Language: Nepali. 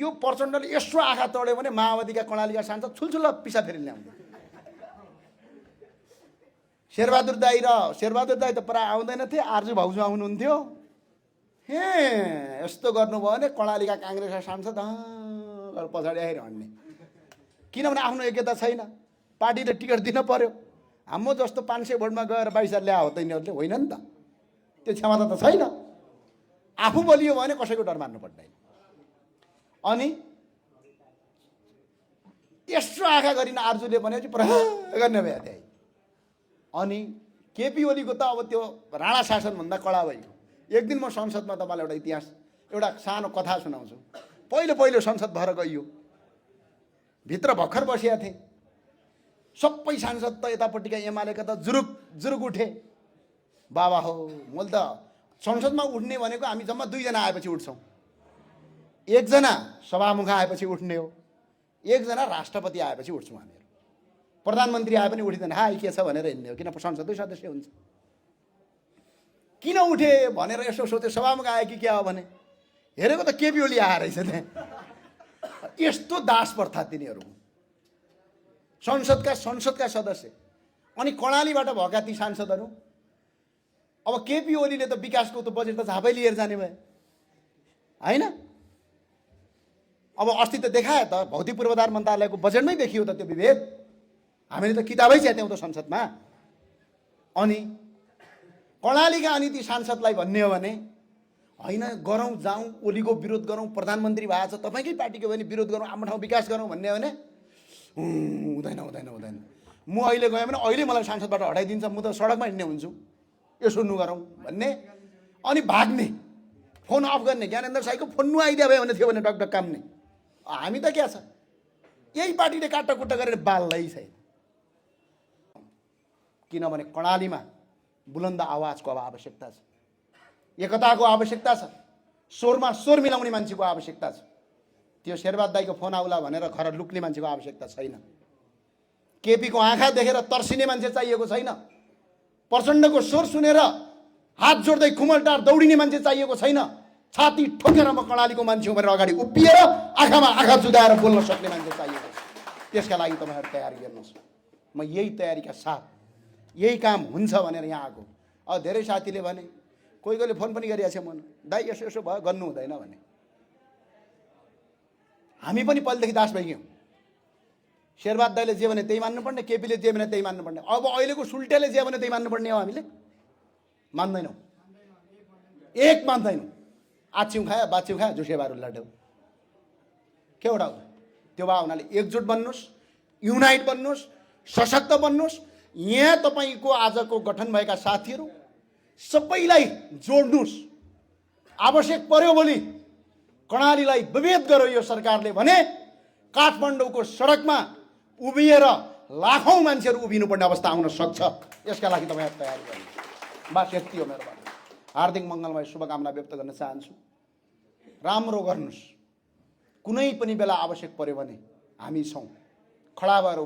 यो प्रचण्डले यसो आँखा तोड्यो भने माओवादीका कर्णालीका सांसद छुलछुल्ला पिसा फेरि ल्याउँछ। शेरबहादुर दाई त पुरा आउँदैन थिए, आर्जु भाउजू आउनुहुन्थ्यो। हे यस्तो गर्नुभयो भने कर्णालीका काङ्ग्रेसका सांसद पछाडि आएर हड्ने, किनभने आफ्नो योग्यता छैन, पार्टीले टिकट दिन पर्यो। हाम्रो जस्तो 500 भोटमा गएर 22 ल्यायो त यिनीहरूले होइन नि त, त्यो क्षमता त छैन। आफू बलियो भने कसैको डर मान्नु पर्दैन। अनि यस्तो आँखा गरिन आर्जुले भनेपछि पुरा गर्ने भयो त्यही। अनि केपी ओलीको त अब त्यो राणा शासनभन्दा कडा भयो। एक दिन म संसदमा तपाईँलाई एउटा सानो कथा सुनाउँछु। पहिलो संसद भएर गइयो, भित्र भर्खर बसिया थिएँ, सबै सांसद त यतापट्टिका एमालेका त जुरुक उठे। बाबा हो, मैले त संसदमा उठ्ने भनेको हामी जम्मा 2 जना आएपछि उठ्छौँ। 1 जना सभामुख आएपछि उठ्ने हो, 1 जना राष्ट्रपति आएपछि उठ्छौँ हामीहरू। प्रधानमन्त्री आए पनि उठिँदैन, हाई के छ भनेर हिँड्ने हो, किन संसदै सदस्य हुन्छ। किन उठे भनेर यसो सोचे, सभामुख आयो कि क्या हो भने हेरेको त केपी ओली आएर रहेछ त्यहाँ। यस्तो दास प्रथा तिनीहरूको, संसदका सदस्य। अनि कर्णालीबाट भएका ती सांसदहरू, अब केपी ओलीले त विकासको त बजेट त झापै लिएर जाने भयो होइन। अब अस्ति त देखाए त, भौतिक पूर्वाधार मन्त्रालयको बजेटमै देखियो त त्यो विभेद। हामीले त किताबै च्यात्यौँ त संसदमा। अनि कर्णालीका अनि ती सांसदलाई भन्ने हो भने होइन गरौँ, जाउँ, ओलीको विरोध गरौँ, प्रधानमन्त्री भएको छ तपाईँकै पार्टीको भने विरोध गरौँ, आफ्नो ठाउँ विकास गरौँ भन्ने हो भने हुँदैन। म अहिले गएँ भने अहिले मलाई सांसदबाट हटाइदिन्छ, म त सडकमा हिँड्ने हुन्छु, यसो नगरौँ भन्ने। अनि भाग्ने, फोन अफ गर्ने। ज्ञानेन्द्र साईको फोन आइदिया भयो भने थियो भने डकडक काम्ने। हामी त क्या छ, यही पार्टीले काट्टाकुट्टा गरेर बाल्दै छैन। किनभने कर्णालीमा बुलन्द आवाजको अब आवश्यकता छ, एकताको आवश्यकता छ, स्वरमा स्वर मिलाउने मान्छेको आवश्यकता छ। त्यो शेरबहादुर दाईको फोन आउला भनेर घर लुक्ने मान्छेको आवश्यकता छैन। केपीको आँखा देखेर तर्सिने मान्छे चाहिएको छैन। प्रचण्डको स्वर सुनेर हात जोड्दै खुमलटार दौडिने मान्छे चाहिएको छैन। छाती ठोकेर म कर्णालीको मान्छे भनेर अगाडि उभिएर आँखामा आँखा जुदाएर बोल्न सक्ने मान्छे चाहिएको छ। त्यसका लागि तपाईँहरू तयारी गर्नुहोस्। म यही तयारीका साथ यही काम हुन्छ भनेर यहाँ आएको। अब धेरै साथीले भने, कोहीले फोन पनि गरिरहेको छ, मन दाइ यसो भयो गर्नु हुँदैन भने। हामी पनि पहिलेदेखि दास भइगयौँ। शेरबहादुर दाइले जे भने त्यही मान्नुपर्ने, केपीले जे भने त्यही मान्नुपर्ने। अब अहिलेको सुल्टेले जे भने त्यही मान्नुपर्ने हो। हामीले मान्दैनौँ, एक मान्दैनौँ। आछ्यौँ खायो, बाछ्यौँ खायो, झुसे बारु लड्यौँ, के एउटा हो त्यो भए हुनाले एकजुट बन्नुहोस्, युनाइट बन्नुहोस्, सशक्त बन्नुहोस्। यहाँ तपाईँको आजको गठन भएका साथीहरू सबैलाई जोड्नुहोस्। आवश्यक पर्यो भोलि कर्णालीलाई विभेद गर्यो यो सरकारले भने काठमाडौँको सडकमा उभिएर लाखौँ मान्छेहरू उभिनुपर्ने अवस्था आउन सक्छ। यसका लागि तपाईँहरू तयारी गर्नुहोस्। बस यति हो मेरो बात। हार्दिक मङ्गलमय शुभकामना व्यक्त गर्न चाहन्छु। राम्रो गर्नुहोस्। कुनै पनि बेला आवश्यक पर्यो भने हामी छौँ, खडा भएर